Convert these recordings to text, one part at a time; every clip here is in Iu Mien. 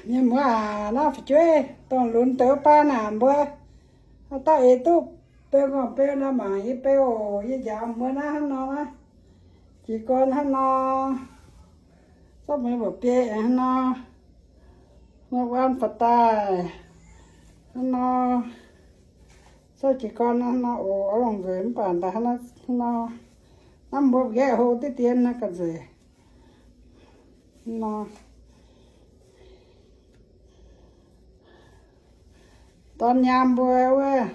Mienh muoz aac, naaiv fu'jueiv dongh lunx deix wuov baan aac, mbuo haaix dauh eix duqv beu ngorh beu nor mangc yie beu oc. Yie njaaux mbuo naaiv hnangv nor naaiv. Jiez gorn hnangv nor, zorqv mbuo mbuoqc biei aengx hnangv nor, wuov wuom faaux daaih hnangv nor, zorqv jiez gorn hnangv nor oc. Oix longc nzueic mv baac daaih hnangv nor, hnangv nor, naaiv mbuo nqaeqv hlo diqv dien naaiv ga'nzeic nor. Dorn nyaam mbuo wuov,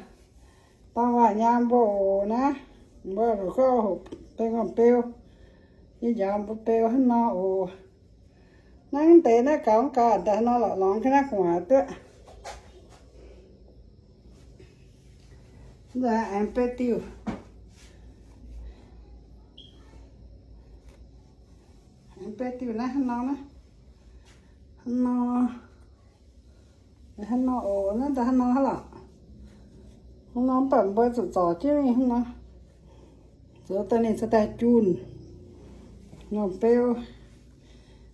dorn waac nyaam mbuo oc naaiv. Mbuo lorqc gorngv hoqc beu ngorh beu, yie njaaux mbuo beu hnangv nor oc. Naaiv deix naaiv gaux gaax daaih nor lorqc, lorngx jienv naaiv gu'nguaaic duqv. Aengx beu diuh, aengx beu diuh naaiv hnangv nor, hnangv nor, hnangv nor oc. Naaiv daaih hnangv nor lorqc. Hnangv nor mv baac mbuo zuqc zorc jienv mingh hnangv nor, zoux daaih ninh cingx daaih junh ngorh beu.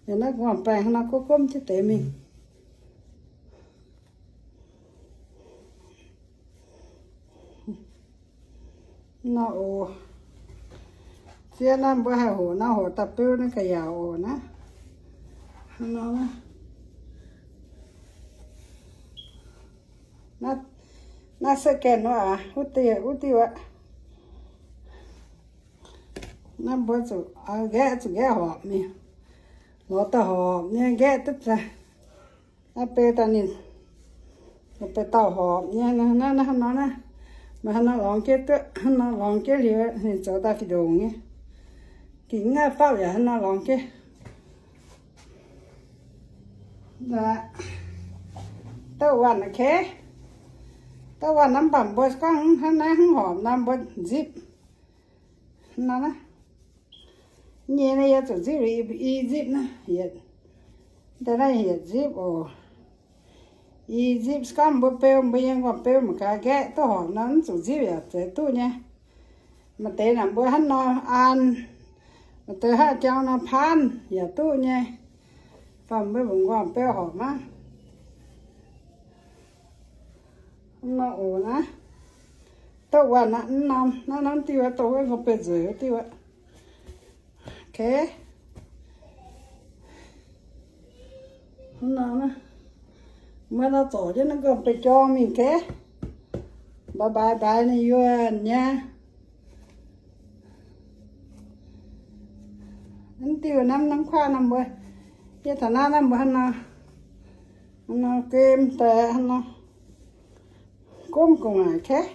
Yaac naaiv gu'nguaaic baengh hnangv nor gomv gomv jienv deix mingh. Nor oc. Ziex naaiv mbuo haih hoqc nor, hoqc da'beu naaiv ga'yaauc oc naaiv. Nor, naaiv se gaengh nor aqv, wuov diuh, wuov diuh aqv. Naaiv mbuo zuqc nqaeqv, zuqc nqaeqv horpc mingh, lorz daaih horpc nyei nqaeqv duqv daaih. Naaiv beu daaih ninh, beu dauh horpc nyei, naaiv hnangv nor naaiv. Maaih hnangv nor lorngx jienv duqv, hnangv nor lorngx jienv liuz ninh zoux daaih fih ndongc nyei. Ging ngaaiv fauv yaac hnangv nor lorngx jienv. Douh waanc, okay. Douh waanc naaiv mv baac mbuo gorngv hnangv naaiv hnangv horpc nor mbuo nzipv nor naaiv. Nyei naaiv yie zuqc nzipv i nzipv naaiv, daaih naaiv yietc nzipv oc. I nzipv se gorngv mbuo beu, mbuo yiem gorn beu mangc gaax nqaeqv duqv horpc nor mv zuqc nzipv yaac zeiz duqv nyei. Maaih deix naaic mbuo hnangv nor an, maaih deix hnangv jangx nor paanv yaac duqv nyei. Fai mbuo mbuoqc nqorngv beu horpc maiv nor oc naaiv. Douh waanc naaiv norm naaiv norm diuh dongh wuov nqorngv beu nzueic wuov diuh aqv. Okay. Mbuo nor zorc jienv naaiv nqorngv beu jorng mingh, okay. Bye bye bye ninh yuonh nyei. Mv diuh naaiv norm kuaaiv norm mbuo, yie taux naaiv norm mbuo hnangv nor, hnangv nor gem daaih hnangv nor, gomv gu'nguaaic, okay.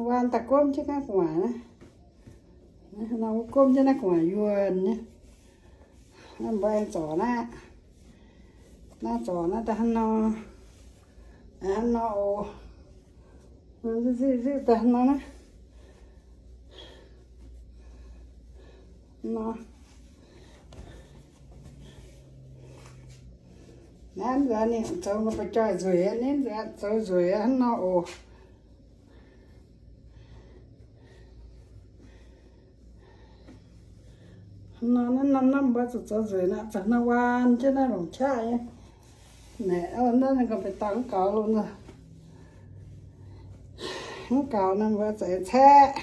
Waan daaih gomv jienv naaiv gu'nguaaic naaiv. Hnangv nor gomv jienv naaiv gu'nguaaic yuonh nyei. Naaiv mbuo aengx zorc naaiv, naaiv zorc naaiv daaih hnangv nor, hnangv nor oc. Nzipv nzipv daaih hnangv nor naaiv. Nor. Naaiv nzuonx ninh zoux nqorngv beu jorng nzueic, ninh nzuonx zoux nzueic hnangv nor oc. Nor naaiv norm naaiv mbuo zuqc zoux nzueic nor, zoux nor waan jienv naaiv longc qaqv nyei. Naaic naaiv nqorngv beu dorngx mv gaux loh nor, mv gaux nor mbuo za'eix caeqv,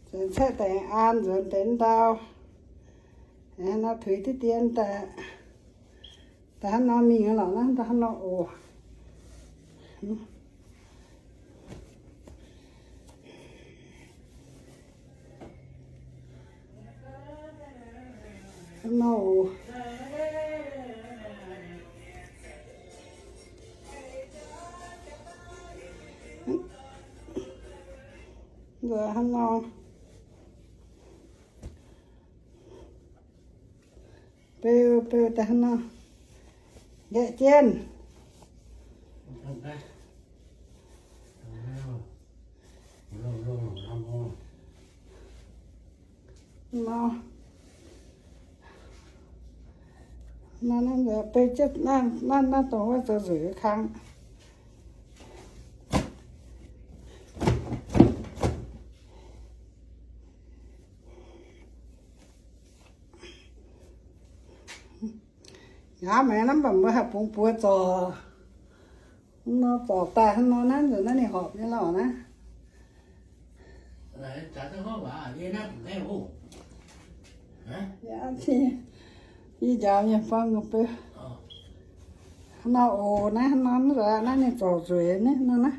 za'eix caeqv daaih an nzuonx deix ndau. Nor tuix diqv dien daaih, daaih hnangv nor mingh lorqc, naaiv daaih hnangv nor oc. Hnangv nor oc. Nzuonx hnangv nor. Beu, beu daaih hnangv nor. Nqaeqv jienv. Nor. Nor, naaiv beu jienv naaiv, naaiv, naaiv dongh wuov zoux nzueic wuov kang. Nqa'haav maengx naaiv mv baac mbuo haih bungx buoz zorc. Nor zorc daaih hnangv nor naaiv, nzunc naaiv ninh horpc nyei lauh naaiv. Yie njaaux nyei fong beu. Hnangv nor oc, naaiv hnangv nor naaiv, naaiv ninh zorc nzueic nyei nor naaiv.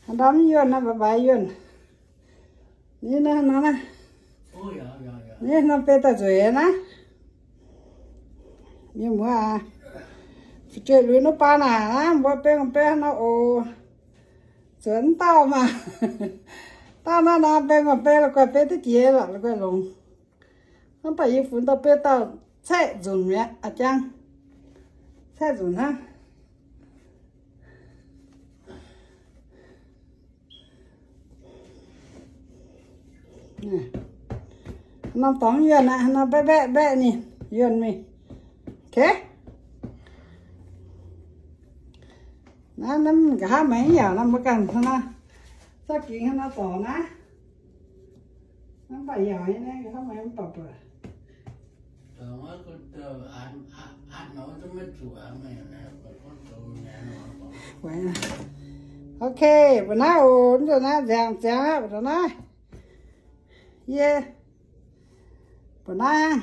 Haaix ndau mv yuonh naaiv, baaix baaix yuonh. Ni naaiv nor naaiv. Ni nor beu daaih nzueic naaiv. Mienh muoz aac, fu'jueiv lui nuqv baan naaic naaiv, mbuo beu beu nor oc. Zuonx mv dauh maah. Dauh naaiv nor beu beu la'guaih beu duqv jiex lorqc, la'guaih longx. Hnangv baac yie funx dauh beu dauh caeqv nzunc mi'aqv, a'jang. Caeqv nzunc hnangv. Norm dorngx yuonh aqv, norm baeqv baeqv baeqv ninh yuonh mingh. Okay. Naaiv, naaiv nqa'haav maengx yaac nor mbuo ganh hnangv nor, zorqv gingx hnangv nor zorc naaiv. Mv baac yaac nyei, nqa'haav maengx mv baac buatc. Okay, mbuo naaiv oc, mv zuqc naaiv nziangx ziangx aqv, mbuo naaiv. Yie, mbuo naaiv.